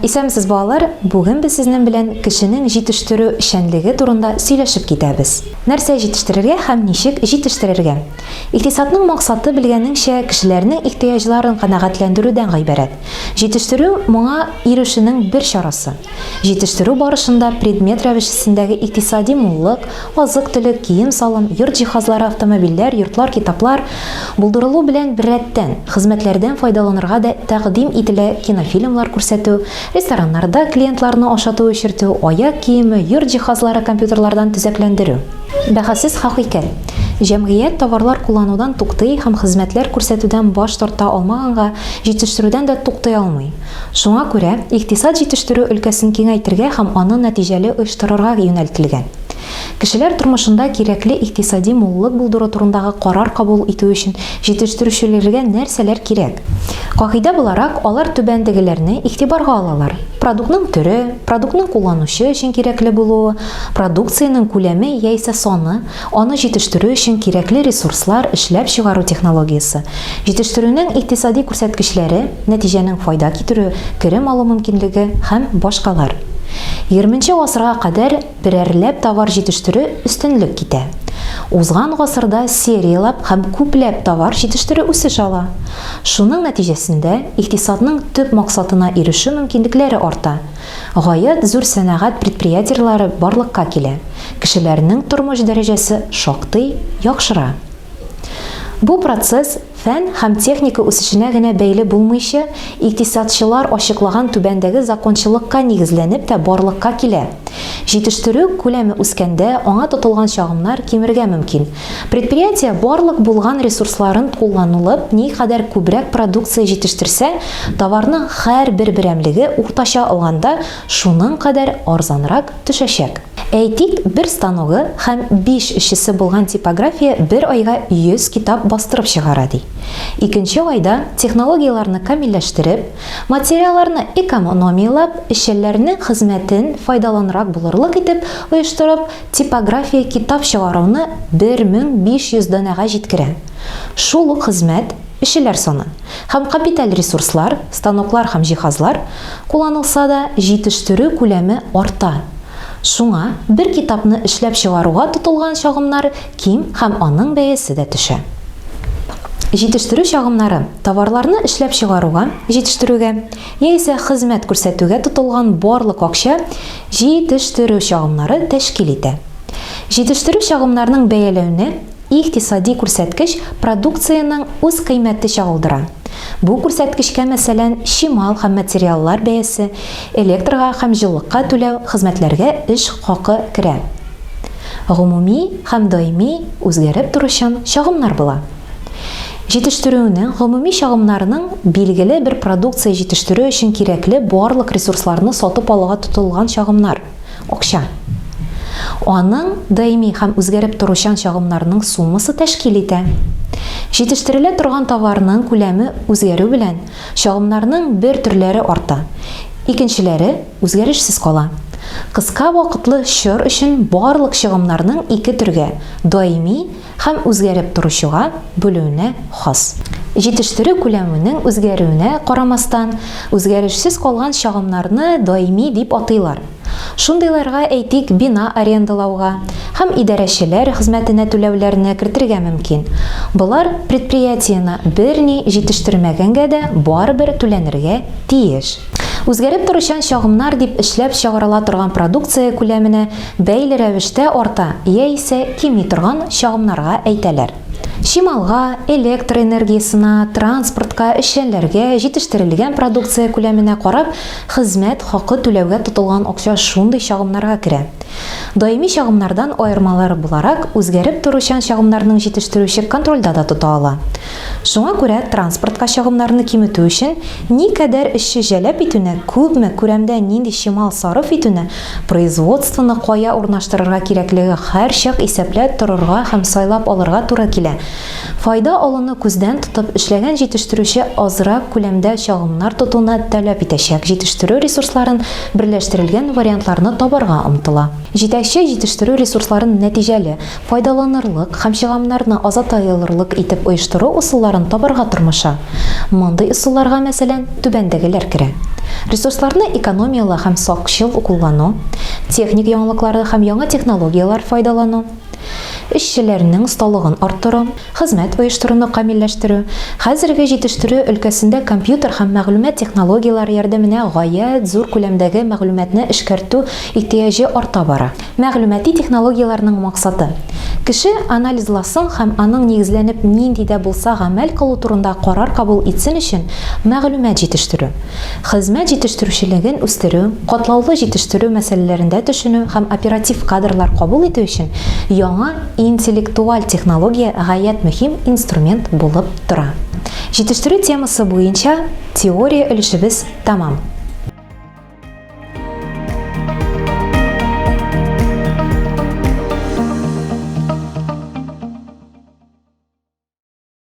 Исәнмесез, балалар! Бүген без сезнең белән кешенең җитештерү эшчәнлеге турында сөйләшеп китәбез. Нәрсә җитештерергә һәм ничек җитештерергә? Икътисадның максаты, белгәнеңчә, кешеләрнең ихтыяҗларын канәгатьләндерүдән гыйбарәт. Җитештерү, моңа ирешүнең бер чарасы. Җитештерү барышында предмет рәвешесендәге икътисади муллык, азык-төлек, кием-салым, йорт җиһазлары, автомобильләр, йортлар, китаплар, булдырылу белән беррәттән, хезмәтләрдән файдаланырга да тәкъдим ителә, кинофильмлар күрсәтү, рестораннарда клиентларны ашату-эчертү, аяк киеме, йорт җиһазлары компьютерлардан төзекләндерү. Бәхәссез хакыйкать, җәмгыять товарлар кулланудан туктый һәм хезмәтләр күрсәтүдән баш тарта алмаганга, җитештерүдән дә туктый алмый. Шуңа күрә икътисад җитештерү өлкәсен киңәйтергә һәм аны нәтиҗәле оештырырга юнәлтелгән. Кешеләр тормышында кирәкле икътисади муллык булдыру турындагы карар кабул итү өчен җитештерүчеләргә нәрсәләр кирәк? Кагыйдә буларак, алар түбәндәгеләрне игътибарга алалар, продуктның төре, продуктның кулланучы өчен кирәкле булуы, продукциянең күләме яисә саны, Аны җитештерү өчен кирәкле ресурслар, эшләп чыгару технологиясе, җитештерүнең икътисади күрсәткечләре, нәтиҗәнең файда китерү, керем алу мөмкинлеге һәм башкалар. Егерменче гасырга кадәр берәрләп товар җитештерү өстенлек китә. Узган гасырда серияләп һәм күпләп товар җитештерү үсеш ала. Шуның нәтиҗәсендә икътисадның төп максатына ирешү мөмкинлекләре арта. Гаять зур сәнәгать предприятиеләре барлыкка килә, кешеләрнең тормыш дәрәҗәсе шактый яхшыра. Бу процесс фән һәм техника үсешенә генә бәйле булмыйча, икътисадчылар ачыклаган түбәндәге закончалыкка нигезләнеп тә барлыкка килә. Җитештерү күләме үскәндә, аңа тотылган чагымнар кимергә мөмкин. Предприятие барлык булган ресурсларын кулланылып, никадәр күбрәк продукция җитештерсә, товарның һәрбер берәмлеге уртача алганда шуның кадәр арзанрак төшәчәк. Әйтик, бер станогы һәм биш эшчесе булган типография бер айга 100 китап бастырып чыгара, ди. Икенче айда технологияләрне камилләштереп, материалларны экономияләп, эшчеләрнең хезмәтен файдаланрак булырлык итеп оештырып, Типография китап чыгаруны 1500 данәгә җиткерә. Шул ук хезмәт, эшчеләр саны һәм капиталь ресурслар, станоклар һәм җиһазлар, кулланылса да, җитештерү күләме арта. Шуңа бер китапны эшләп чыгаруга тотылган чагымнар ким һәм аның бәясе дә төшә. Җитештерү чагымнары, товарларны эшләп чыгаруга, җитештерүгә, яисә хезмәт күрсәтүгә тотылган барлык акча җитештерү чагымнары тәшкил итә. Җитештерү чагымнарының бәяләүне икътисади күрсәткеч продукциянең үзкыйммәте чагылдыра. Бу күрсәткечкә, мәсәлән, чимал һәм материаллар бәясе, электрга һәм җылылыкка түләү, хезмәтләргә эш хакы керә. Гомуми һәм даими үзгәреп торучан чагымнар була. Җитештерүнең гомуми чагымнарының билгеле бер продукция җитештерү өчен кирәкле барлык ресурсларны сатып алуга тотылган чагымнар, акча. Аның даими һәм үзгәреп торучан чагымнарының суммасы тәшкил итә. Җитештерелә торган товарның күләме үзгәрү белән, чагымнарның бер төрләре арта, икенчеләре үзгәрешсез кала. Кыска вакытлы чор өчен барлык чыгымнарның ике төргә, даими һәм үзгәреп торучыга бүлүенә хас. Җитештерү күләменең үзгәрүенә карамастан, үзгәрешсез калган чагымнарны даими дип атыйлар. Шундыйларга, әйтик, бина арендалауга һәм идарәчеләр хезмәтенә түләүләрне кертергә мөмкин. Болар предприятиене берни җитештермәгәнгә дә барыбер түләнергә тиеш. Үзгәреп торучан чагымнар дип эшләп чыгарыла торган продукция күләменә бәйле рәвештә арта яисә кими торган чагымнарга әйтәләр. Чималга, электр энергиясенә, транспортка, эшчәнләргә, җитештерелгән продукция күләменә карап, хезмәт хакы түләүгә тотылган акча шундый чагымнарга керә. Даими чагымнардан аермалары буларак, үзгәреп торучан чагымнарның җитештерүче контрольдә дә тота ала. Шуңа күрә транспортка чагымнарны киметү өчен никадәр эшче җәлеп итүне, күпме күрәмдә нинди чимал сарыф итүне, производствоны кая урнаштырырга кирәклеге һәрчак исәпләп торырга һәм сайлап алырга туры килә. Файда алуны күздән тотып эшләгән җитештерүче азрак күләмдә чагымнар тотуны таләп итәчәк җитештерү ресурсларын берләштерелгән вариантларны табарга омтыла. Җитәкче җитештерү ресурсларын нәтиҗәле файдаланырлык һәм чыгымнарны азатаелырлык итеп оештыру ысулларын табарга тырмыша. Мондый ысулларга, мәсәлән, түбәндәгеләр керә. Ресурсларны экономияле һәм сакчыл куллану, техник яңалыклары һәм яңа технологияләр файдалану, эшчеләрнең осталыгын арттыру, хезмәт оештыруны камилләштерү, хәзерге җитештерү өлкәсендә компьютер һәм мәгълүмат технологияләре ярдәменә гаять зур күләмдәге мәгълүматны эшкәртү ихтыяҗы арта бара. Мәгълүмати технологияләрнең максаты, кеше анализласын һәм аның нигезләнеп нинди дә булса гамәл кылу турында карар кабул итсен өчен мәгълүмат җитештерү, хезмәт җитештерүчелеген үстерү, катлаулы җитештерү мәсьәләләрендә төшенү һәм оператив кадрлар кабул итү өчен яңа интеллектуаль технология гаять мөһим инструмент булып тора. Җитештерү темасы буенча теория өлешебез тәмам.